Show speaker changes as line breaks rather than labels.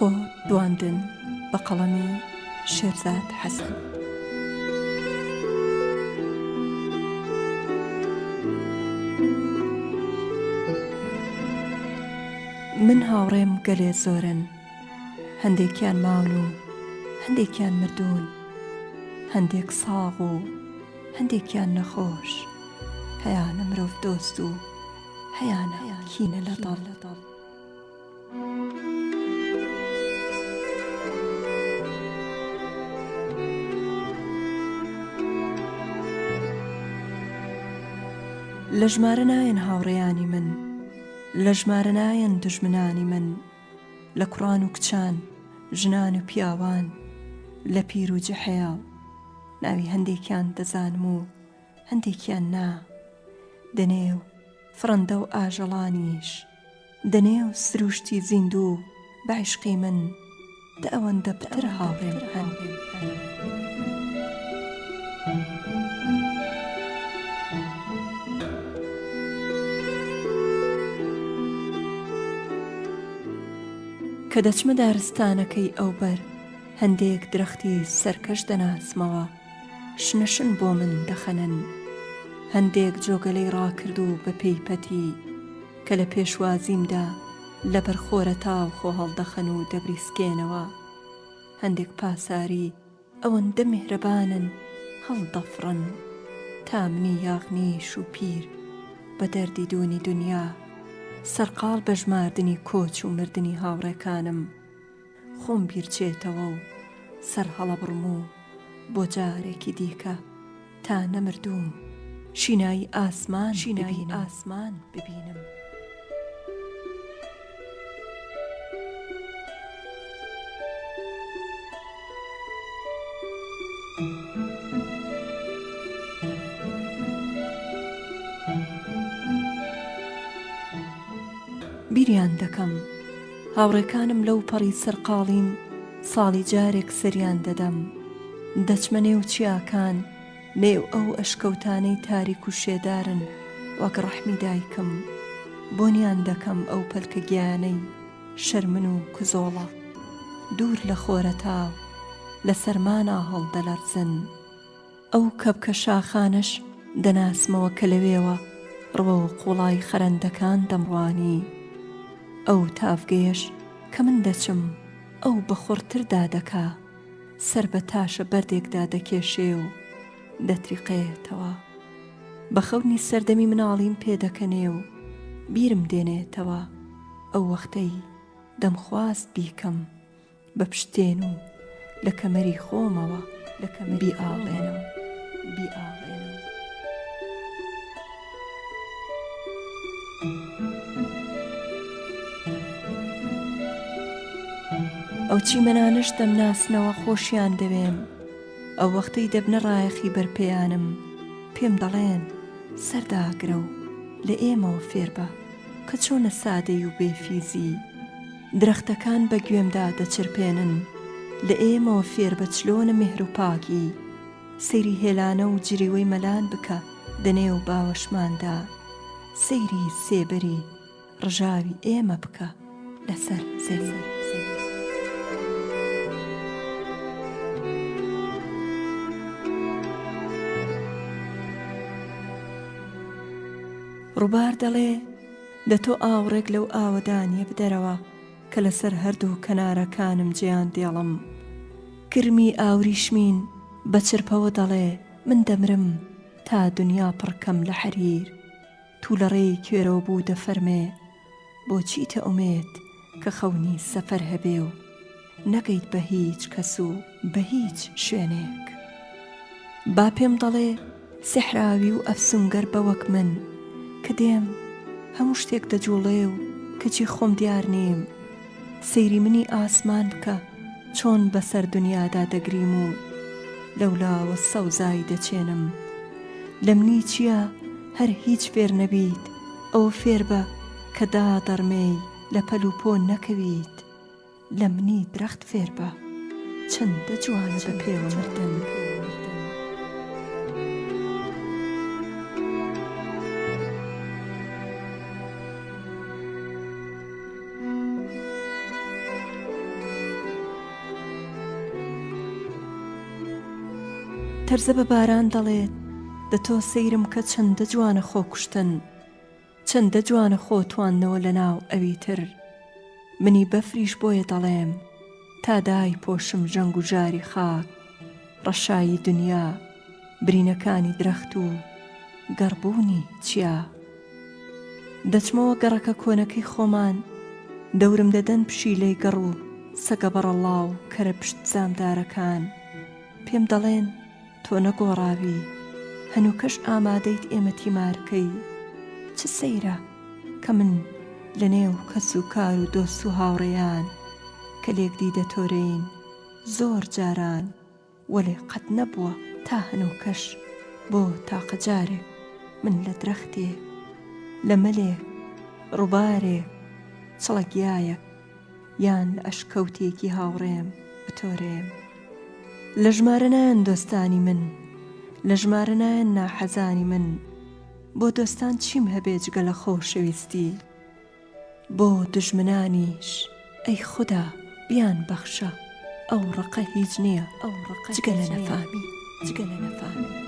خۆ دواندن بە قەڵەمی شێرزاد حەسەن. من هاوڕێم گەلێ زۆرن هەندێکیان ماون و هەندێکیان مردوون هەندێک ساغ و هەندێکیان نەخۆش هەیانە مرۆڤ دۆست و هەیانە کینە لە دڵ. لە ژمارە نایەن هاوڕێیانی من، لە ژمارە نایەن دوژمنانی من، لە کوڕان و کچان، ژنان و پیاوان، لە پیر و جحێڵ. ناوی هەندێکیان دەزانم و هەندێکیان نا. دەنێو فڕندە و ئاژەڵانیش. دەنێو سروشتی زیندوو بە عیشقی من دە ئەوەندە پتر هاوڕێم هەن. کە دەچمە دارستانەکەی ئەوبەر هەندێک درەختی سەرکەش دەناسمەوە شنەشن بۆ من دەخەنن هەندێک جۆگەلەی ڕاکردوو بە پێی پەتی کە لە پێشوازیمدا لەبەر خۆرەتاو خۆ هەڵدەخەن و دەبریسکێنەوە. هەندێک پاساری ئەوەندە میهرەبانن هەڵدەفڕن تا منی یاغنیش و پیر بە دەردی دوونی دونیا سەرقاڵ بە ژماردنی کۆچ و مردنی هاوڕێکانم خۆم بیرچێتەوە و سەر هەڵەبڕم و بۆ جارێکی دیکە تا نەمردووم شینایی ئاسمان شینایی ئاسمان ببینم. بیریان دەکەم هاوڕێکانم لەو پەڕی سەرقاڵیم ساڵی جارێک سەریان دەدەم دەچمە نێو چیاکان نێو ئەو ئەشکەوتانەی تاریک و شێدارن وەک ڕەحمی دایکم بۆنیان دەکەم ئەو پەلکە گیانەی شەرمن و کزۆڵە دوور لە خۆرەتاو لە سەرمانا هەڵدەلەرزن. ئەو کەپکە شاخانەش دەناسمەوە کە لەوێوە ڕوەو قوڵای خەرەندەکان دەمڕوانی. ئەو تاڤگەیەش کە من دەچم ئەو بە خوڕتر دادەکا، سەر بە تاشە بەردێکدا دەکێشێ و دەتریقێتەوە. بە خەونی سەردەمی مناڵیم پێدەکەنێ و بیرم دێنێتەوە ئەو وەختەی دەمخواست بیکەم بە پشتێن و لە کەمەری خۆمەوە بیئاڵێنم. ئەو چیمەنانەش دەمناسنەوە خۆشیان دەوێم، ئەو وەختەی دەبنە ڕایەخی بەرپێیانم پێم دەڵێن سەرداگرە و لە ئێمەوە فێربە کە چۆنە سادەی و بێ فیزی. درەختەکان بە گوێمدا دەچرپێنن لە ئێمەوە فێربە چلۆنە میهر و پاکی سەیری هێلانە و جریوەی مەلان بکە دەنێو باوەشماندا سەیری سێبەری ڕژاوی ئێمە بکە لەسەر زەوی. ڕووبار دەڵێ، دە تۆ ئاوڕێک لەو ئاوەدانییە بدەرەوە کە لەسەر هەردوو کەنارەکانم جێیان دێڵم. کرمی ئاوریشمین بە چرپەوە دەڵێ، من دەمرم تا دنیا پڕ کەم لە حەریر. توولەڕێی کوێرەوە بوو دەفەرمێ، بۆ چیتە ئومێد کە خەونی سەفەر هەبێ و نەگەیت بە هیچ کەس و بە هیچ شوێنێک. با پێم دەڵێ سیحراوی و ئەفسونگەر بە وەک من کە دێم هەموو شتێک دەجوڵێ و کەچی خۆم دیار نیم. سەیری منی ئاسمان بکە چۆن بەسەر دنیادا دەگریم و لەولاوە سەوزایی دەچێنم. لە منی چییە هەر هیچ فێر نەبیت ئەوە فێر بە کە دادەڕمێی لە پەل و پۆ نەکەویت. لە منی درەخت فێر بە چەندە جوانە بە پێوە مردن. تەرزە بە باران دەڵێت، دە تۆ سەیرم کە چەندە جوانە خۆکوشتن، چەندە جوانە خۆ تواندنەوە لە ناو ئەوی تر. منی بەفریش بۆیە دەڵێم، تا دایپۆشم ژەنگ و ژاری خاک، ڕەشایی دنیا، برینەکانی درەخت و گەڕبوونی چیا. دەچمەوە گەڕەکە کۆنەکەی خۆمان، دەورم دەدەن پشیلەی گەڕ و سەگە بەڕەڵڵا و کەرە پشت زامدارەکان. پێم دەڵێن تۆ نەگۆڕاوی، هەنووکەش ئامادەیت ئێمە تیمار کەی. چ سەیرە کە من لە نێو کەس و کار و دۆست و هاوڕێیان کە لێکدی دەتۆرێین زۆر جاران، وەلێ قەت نەبووە تا هەنووکەش بۆ تاقە جارێک من لە درەختێک، لە مەلێک، ڕووبارێک، چڵە گیایەک یان لە ئەشکەوتێکی هاوڕێم بتۆرێم. لە ژمارە نایەن دۆستانی من، لە ژمارە نایەن ناحەزانی من، بۆ دۆستان چیم هەبێ جگە لە خۆشەویستی؟ بۆ دوژمنانیش ئەی خودا بیان بەخشە ئەو ڕقە هیچ نیە جگە لە نەفامی جگە لە نەفامی.